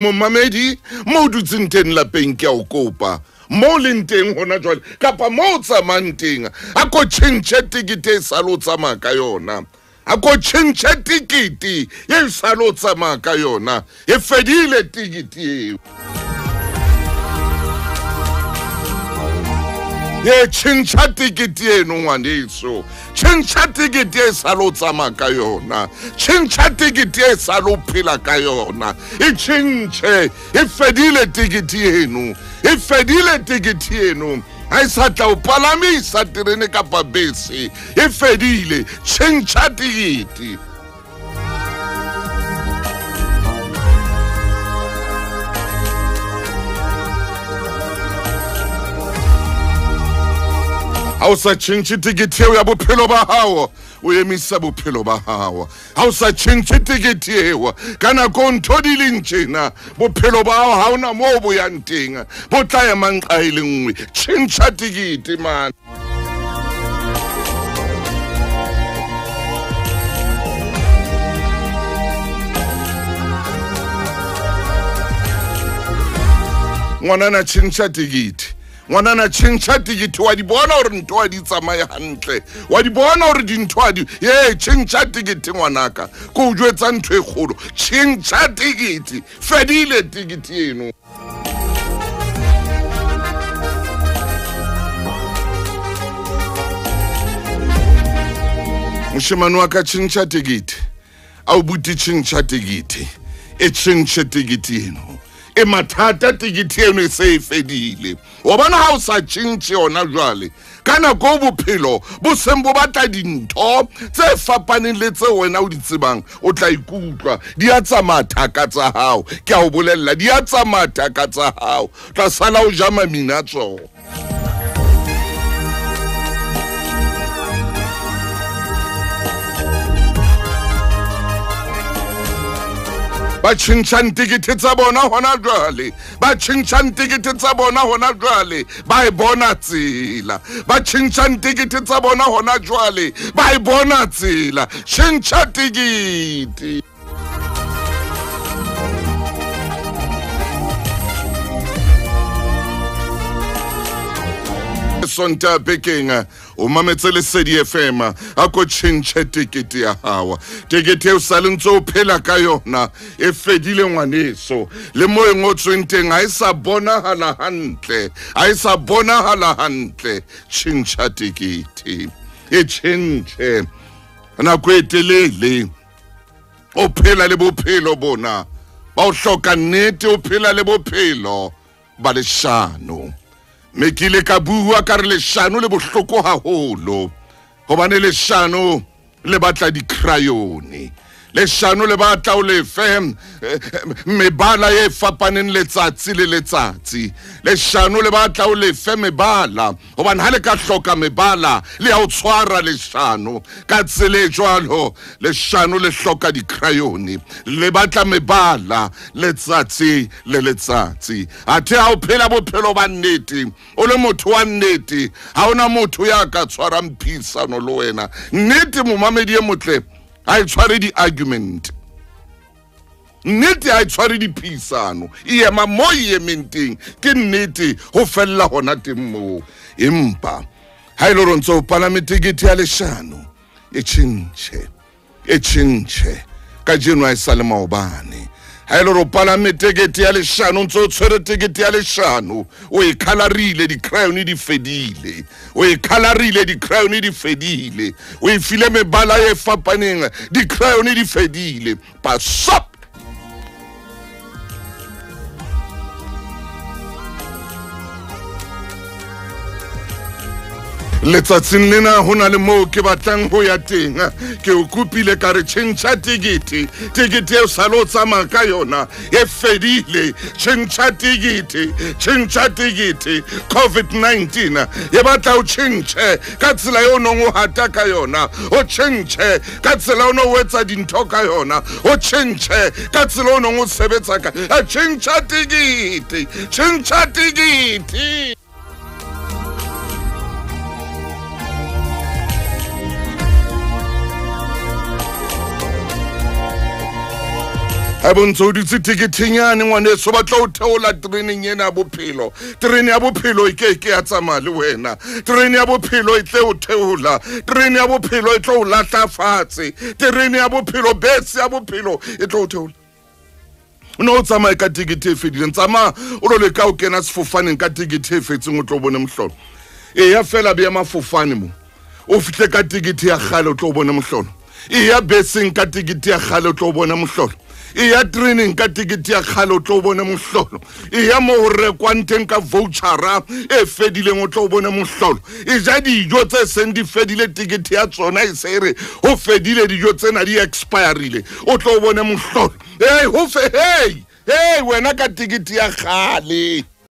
Momamedi mo o dutseng teng lapeng, ke a o kopa mo o leng teng hona jwale kapa mo o tsamayang teng, a ko tjhentjhe tekete e sale o tsamaya ka yona. A ko tjhentjhe tekete e sale o tsamaya ka yona, e fedile tekete eo. E tjhentjha tekete eno ngwaneso, tjhentjha tekete e sale o tsamaya ka yona, tjhentjha tekete e sale o phela ka yona, e tjhentjhe, e fedile tekete eno, e fedile tekete eno. Ha e sa tla o palamisa terene kapa bese, e fedile, tjhentjha tekete. Ha o sa tjhentjhe tekete eo ya bophelo ba hao, o emisa bophelo ba hao. Ha o sa tjhentjhe tekete eo, ka nako ntho di leng tjena, bophelo ba hao ha ona moo bo yang teng, bo tla ema nqa e le nngwe. Tjhentjha tekete man. Ngwanana tjhentjha tekete. Ngwanana tjhentjha tekete, wa di bona hore ntho ha di tsamaye hantle, wa di bona hore dintho ha di ye. Tjhentjha tekete ngwanaka, ke o jwetsa ntho e kgolo, tjhentjha tekete, fedile tekete eno. Moshemane wa ka, tjhentjha tekete, a o buti, tjhentjha tekete, e tjhentjhe tekete eno. E mathata tekete eno e se e fedile. Wa bona ha o sa tjhentjhe yona jwale, ka nako bophelo bo seng bo batla dintho tse fapaneng le tse wena o di tsebang, o tla ikutlwa di a tsamaya thaka tsa hao. Ke a o bolella, di a tsamaya thaka tsa hao, tla sala o ja mamina tsona. Ba tjhentjhang tekete tsa bona hona jwale, ba tjhentjhang tekete tsa bona hona jwale, ba e bona tsela. Ba tjhentjhang tekete tsa bona hona jwale, ba e bona tsela. Tjhentjha tekete. Sonta bekeng o mametse Lesedi FM, a ko tjhentjhe tekete ya hao. Tekete eo sa le ntse o phela ka yona e fedile ngwaneso, le mo e ngotsweng teng ha e sa bonahala hantle, ha e sa bonahala hantle. Tjhentjha tekete, e tjhentjhe. Nako e telele o phela le bophelo bona ba o hloka nnete, o phela le bophelo ba leshano. Me ke ile ka bua ka re leshano le bohloko haholo, hobane leshano le batla di-crayone, leshano le batla o lefe mebala e fapaneng letsatsi le letsatsi, leshano le batla o lefe mebala, hobane ha le ka hloka mebala le ya o tshwara leshano. Ka tsela e jwalo leshano le hloka di-crayone, le batla mebala letsatsi le letsatsi. Athe ha o phela bophelo ba nnete, o le motho wa nnete, ha ona motho ya ka tshwarang phisano le wena. Nnete momamedi e motle ha e tshware di-argument, nnete ha e tshware diphisano, e ema mo e emeng teng, ke nnete ho fella hona teng moo. Empa ha e le hore ntse o palame tekete ya leshano, e tjhentjhe, e tjhentjhe kajeno ha e sa le maobane. Ha e le hore o palame tekete ya leshano, ntse o tshwere tekete ya leshano, o e khalarile, di-crayone di fedile, o e khalarile, di-crayone di fedile, o e file mebala e fapaneng, di-crayone di fedile. Pasop! Letsatsing lena ho na le moo ke batlang ho ya teng, ke o kopile ka re tjhentjha tekete, tekete eo sale o tsamaya ka yona e fedile. Tjhentjha tekete, tjhentjha tekete. COVID-19 e batla o tjhentjhe ka tsela eo o nong o hata ka yona, o tjhentjhe ka tsela o nong o etsa dintho ka yona, o tjhentjhe ka tsela o nong o sebetsa ka. Tjhentjha tekete, tjhentjha tekete. Ha bo ntse o dutse teketeng yane, ngwaneso, ba tlo o theola tereneng ena ya bophelo. Terene ya bophelo e ke ke ya tsamaya le wena. Terene ya bophelo e tle o theola. Terene ya bophelo e tlo o lahla fatshe. Terene ya bophelo, bese ya bophelo e tlo o theola. O ne o tsamaye ka tekete e fedileng, tsamaya o lo leka o kena sefofaneng ka tekete e fetseng, o tlo bone mohlolo. Eya fela beya mafofane mo, o fihle ka tekete ya kgale, o tlo bone mohlolo. Eya beseng ka tekete ya kgale, o tlo bone mohlolo. Eya tereneng ka tekete ya kgale, o tlo bone mohlolo. Eya mo ho rekwang teng ka vouchera e fedileng, o tlo bone mohlolo. E ja dijo tse seng di fedile, tekete ya tsona e se e re ho fedile, dijo tsena di expirile, o tlo bone mohlolo. Hey, ho fe, hey, hey, wena ka tekete ya kgale.